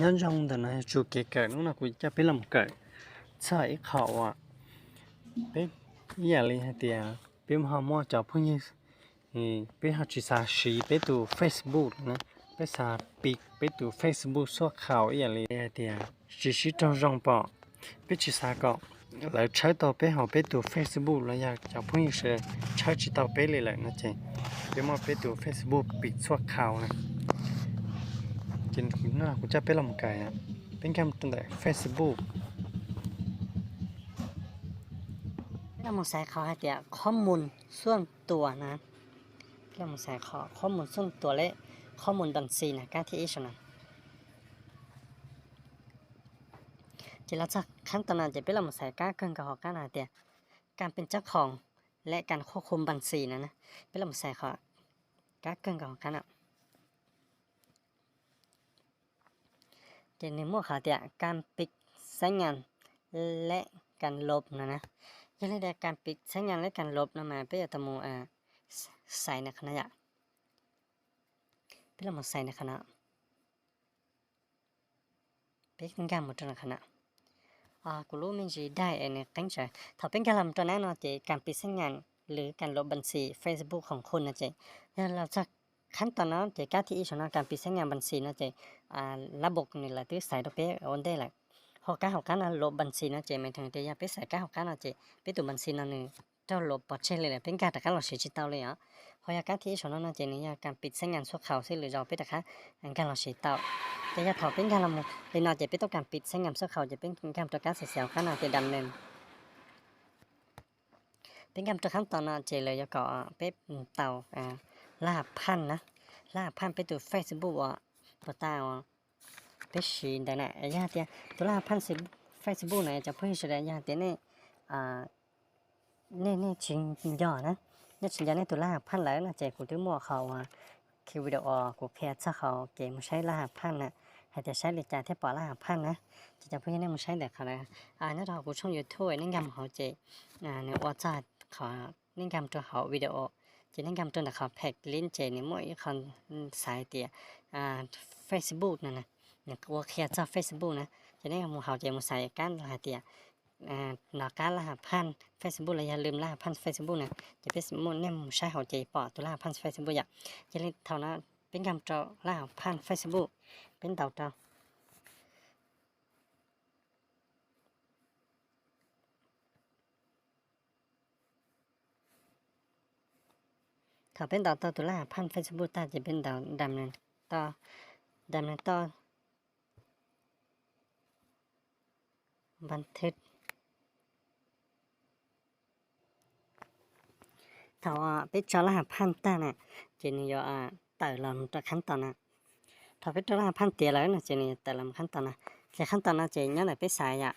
Nyob zoo ntawm no yog txoj kev kawm, hnub no kuv coj peb los mus kawm txog ib qho uas peb, ib yam li hais tias peb ho muaj cov phooj ywg, peb ho tsis xav siv peb tus Facebook na, peb xav piv peb tus Facebook xuaj khaus ib yam li hais tias tsis sib raug zoo pom, peb tsis xav kom lawv tshawb tau peb hauv peb tus Facebook los yog cov phooj ywg sawv daws tshawb tsis tau peb li lawm no ces peb muab peb tus Facebook piv xuaj khaus na. Ces no kuv coj peb los mus kawm, peb nkag mus rau ntawm Facebook. Peb los mus xaiv qhov hais tias qhob mus xuaj tuas na. Peb los mus xaiv qhov qhob mus xuaj tuas lej, qhob mus npas xis na, kab thib ib saum no. Ces los txog qhab tau no ces peb los mus xaiv kab kawg nkaus hauv qab no hais tias kas pij tsab khoom lej kas khuaj khu npas xis no na. Peb los mus xaiv qhov kab kawg nkaus hauv qab no. Ces nws muaj qhov tias kas pij xab nyas lej kas lov no na. Yog li tias kas pij xab nyas lej kas lov no mas peb yuav tau mus xaiv ntawm qhov no yom. Peb los mus xaiv ntawm qhov no. Peb nkag mus rau ntawm qhov no. Kuv lub me ntsis daig es nws qeeb tsawv. Thaum peb nkag los rau nab no ces kas pij xab nyas lwm kas lov npas xis Facebook khoom khu no ces yog los txog qhab tau no ces kab thib ib saum no kas pij xab nyas npas xis no ces lab npob nws lawv twb xaiv rau peb ua ntej lawm. Ho kab hauv qab no lov npas xis no ces mas thaum tias yog peb xaiv kab hauv qab no ces peb tus npas xis no nws raug lov pov tseg li lawm, peb nkag rov qab los siv tsis tau li os. Ho yog kab thib ib saum no no ces nws yog kas pij xab nyas xuaj khaus xwb, lwm zaus peb rov qab nkag los siv tau. Ces yog thaum peb nkag los mus li no ces peb tau kas pij xab nyas xuaj khaus ces peb nkag rau kab xis xis hauv qab no ces dam nees. Peb nkag rau qhab tau no ces lawv yuav kom peb tau lab has phaj na, lab has phaj peb tus Facebook uas puas tas uas peb siv ntawd na. Yog tias tus lab has phaj Facebook na cov phooj ywg sawv daws yog tias nej, nej, nej tsis nco na, nej tsis nco nej tus lab has phaj lawm no ces kuv twb muaj qhov uas khi video kuv qhia txog qhov kev mus saib lab has phaj na, hais tias saib li cas thiaj pom lab has phaj na. Ces cov phooj ywg nej mus saib ntawm qhov nyob rau hauv kuv tshooj YouTube nej nkag mus hauv ces nws ua txog qhov nej nkag mus rau hauv video, ces nej nkag mus rau ntawm qhov peg link ces nws muaj ib qho xaiv tias Facebook no, nws ua qhia txog Facebook na. Ces nej mus hauv ces mus xaiv kab hais tias nov qab lab has phaj Facebook los yog lwm lab has phaj Facebook na. Ces peb muaj nej mus saib hauv ces pom tus lab has phaj Facebook yom. Ces li thaum no peb nkag mus rau lab has phaj Facebook, peb ntaus rau. Thaum peb ntaus tau tus lab has phaj Facebook tag ces peb ntaus dam nees toj, dam nees toj npas thwb. Thaum peb tso lab has phaj tag na, ces nws yuav tawm los rau qhab tau na. Thaum peb rau lab has phaj tiav lawm no ces nws yuav tawm los qhab tau na. Ces qhab tau no ces nyob ntawm peb xaiv yom.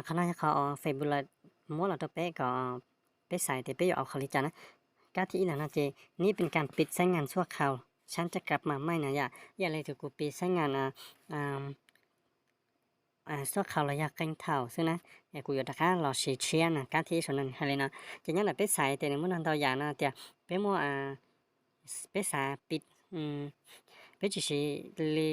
Qhov no yog qhov Facebook lawv muab los rau peb kom peb xaiv tias peb yuav ua qhov li cas na. Kab thib ib ntawm no ces nib pes kas pij xab nyas xuaj khaus sab caj kab mas maij na yom, ib yam li tus kuv pij xab nyas xuaj khaus los yog qee thaum xwb na, es kuv yuav rov qab los siv tshiab na, kab thib ib saum no nws hais li no. Ces nyob ntawm peb xaiv tias nws muaj ntau yam no tias peb muaj, peb xav pij, peb tsis siv li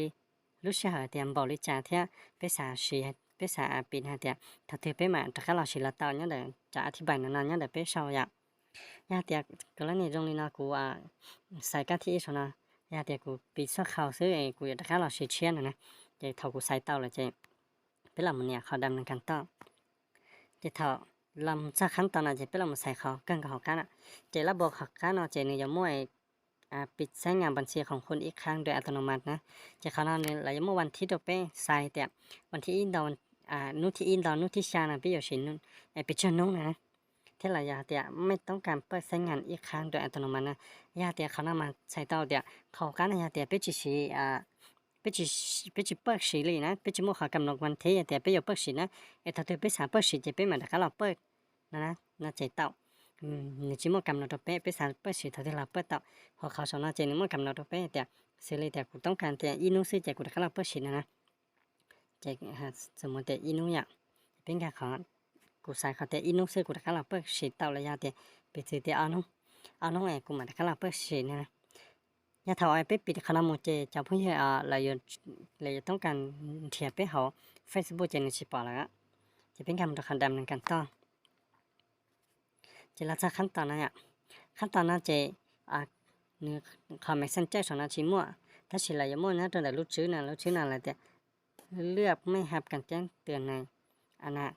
lub sij hawm tias npaum li cas thiab peb xav siv, peb xav pij hais tias thaum twg peb mam rov qab los siv los tau nyob ntawm cov a thib pais no no nyob ntawm peb sau yom. Yog tias kab lab nim zoo li no kuv xaiv kab thib ib saum no, yog tias kuv pij xuaj khaus xwb es kuv yuav rov qab los siv tshiab no na, ces thaum kuv xaiv tau lawm ces peb los mus nias qhov dam nees kas toj. Ces thaum los mus txog qhab tau no ces peb los mus xaiv qhov kawg nkaus hauv qab na. Ces lab npob hauv qab no ces nws yuav muaj pij xab nyas npas xis khoom khu ib qhab dua a ta no mas na. Ces qhov no nws lawv yuav muaj vas thib rau peb xaiv tias vas thib ib ntau, hnub thib ib ntau hnub thib xya no peb yuav siv pes tsawg hnub na, thiab los yog tias mej toob kas pawj xab nyas ib qhab dua a ta no mas na. Yog tias qhov no mas txhais tau tias qhov hauv qab no yog tias peb tsis siv, peb tsis pawj siv li na, peb tsis muaj qhov kam no vas thib tias peb yuav pawj siv na, es thaum twg peb xav pawj siv ces peb mam rov qab los pawj no, no ces tau. Nws tsis muaj kam no rau peb, peb xav pawj siv thaum twg los pawj tau. Ho qhov saum no ces nws muaj kam no rau peb tias xws li tias kuv toob kas tias ib hnub xwb ces kuv rov qab los pawj siv no na. Ces txawm mus tias ib hnub yom, peb nkag qhov, kuv xaiv qhov tias ib hnub xwb kuv rov qab los pawj siv tau los yog tias piv txwv tias ob hnub, ob hnub es kuv mam rov qab los pawj siv no. Yog thaum peb piv qhov no mus ces cov phooj ywg lawv yuav lawv yuav toob kas nrhiav peb hauv Facebook ces nws tsis pom lawm. Ces peb nkag mus rau qhov dam nws kam toj. Ces los txog qhab tos no yom, qhab tos no ces nws qhov Messenger saum no tsis muaj, tab sis lawv yuav muaj nyob rau ntawm lub tswb no, lub tswb no lawv tias เลือกไม่รับการแจ้งเตือนในอนา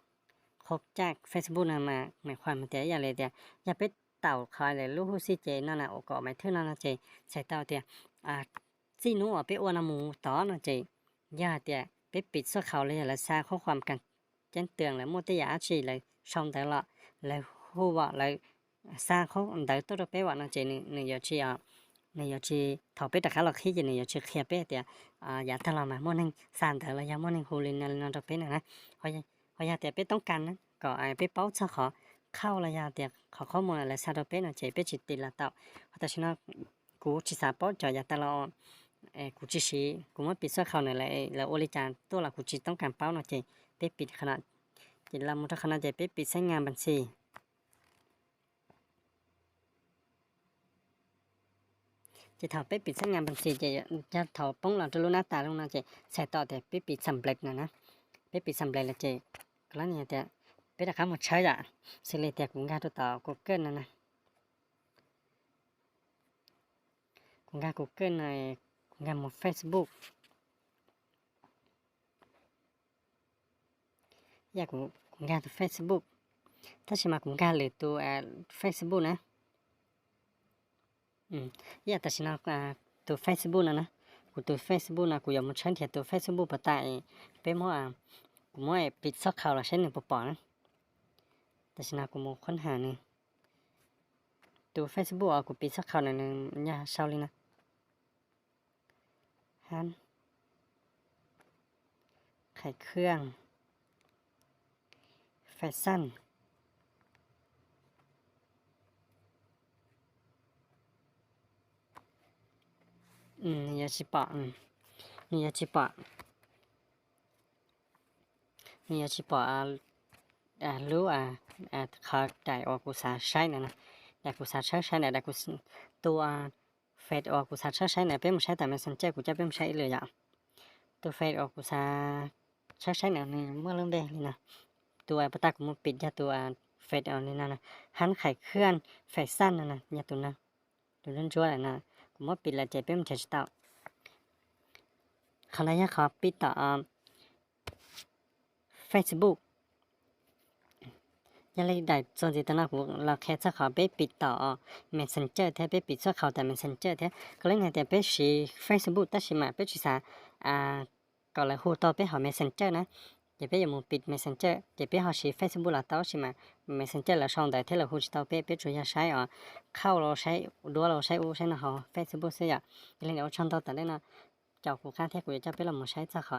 คต จาก Facebook no mas, mas qhuas mas tias ib yam li tias yog peb taum qhov lub hub xij ces no na ua kom maiv thwj no no ces txhais tau tias txij hnub uas peb ua no mus tod no ces yog hais tias peb pim txoj khaus los yog lawv xa qhob khuam kam ceeb tws, lawv muaj tej yam dab tsi lawv sau ntawv los, lawv hu os, lawv xa qhob ntawv tuaj rau peb as no ces nws yuav tsis, nws yuav tsis, thaum peb rov qab los qhib ces nws yuav tsis qhia peb tias yav tag los mas muaj neeg xa ntawv los yog muaj neeg hu li no li no rau peb no na. Ho yog tias peb toob kas kom peb paub txog qhov khauj los yog tias qhov qhob mus lawv xa rau peb no ces peb tsis pim los tau. Ho tam sim no kuv tsis xav paub cov yav tag los, kuv tsis siv, kuv muab pim txoj khaus na, lawv ua li cas tuaj los kuv tsis toob kas paub no ces peb pim qhov no. Ces los mus rau qhov no ces peb pim xab nyas npas ntxis. Ces thaum peb pim xab nyas npas ntxis ces yog thaum poob los rau lub nab tas lub no ces txhais tau tias peb pim xam nplej no na. Peb pim xam nplej lawm ces kuv los tias peb rov qab mus tshawb yom, xws li tias kuv nkag rau tom Google no na. Kuv nkag Google no, kuv nkag mus Facebook. Yam kuv nkag tus Facebook, tab sis mas kuv nkag lwm tus Facebook na. Yam tam sim no tus Facebook no na, kuv tus Facebook no kuv yuav mus tshawb nrhiav tus Facebook puas tau. Peb muab, kuv muab pim txoj khaus los saib nws puas pom na. Tam sim no kuv mus khuab has nws. Tus Facebook uas kuv pim txoj khaus na nws yog sau li no: Hab Khais Khwj Fais Xaj. Nws yuav tsis pom, nws yuav tsis pom, nws yuav tsis pom lub, qhov daim uas kuv xav saib na, daim kuv xav tshawb saib na, daim tus Face uas kuv xav tshawb saib na, peb mus saib tas Messenger, kuv coj peb mus saib ib lwm yom. Tus Face uas kuv xav tshawb saib na nws muaj lub npe li no. Tus uas puas tau kuv mus pim yog tus Face uas li no na, Hab Khais Khwj Fais Xaj no na, yog tus no, tus ntsuab ntsuab lawm no. Kuv muab pim lawm ces peb mus nrhiav tsis tau. Qhov no yog qhov pim tom Facebook. Yog li daim txuas ntxiv tas no kuv los qhia txog qhov peb pim tom Messenger thiab peb pim txoj khaus tas Messenger thiab. Kuv leej hais tias peb siv Facebook tab sis mas peb tsis xav kom lawv hu tau peb hauv Messenger na, ces peb yuav mus pim Messenger, ces peb ho siv Facebook los tau tab sis mas Messenger lawv sau ntawv thiab lawv hu tsis tau peb, peb tsuas yog saib os, khauj los saib, duab los saib ub saib no hauv Facebook xwb yom. Yog li ntawd ua tsaug ntau tas li no, caum kuv qab thiab kuv yuav coj peb los mus saib txog qhov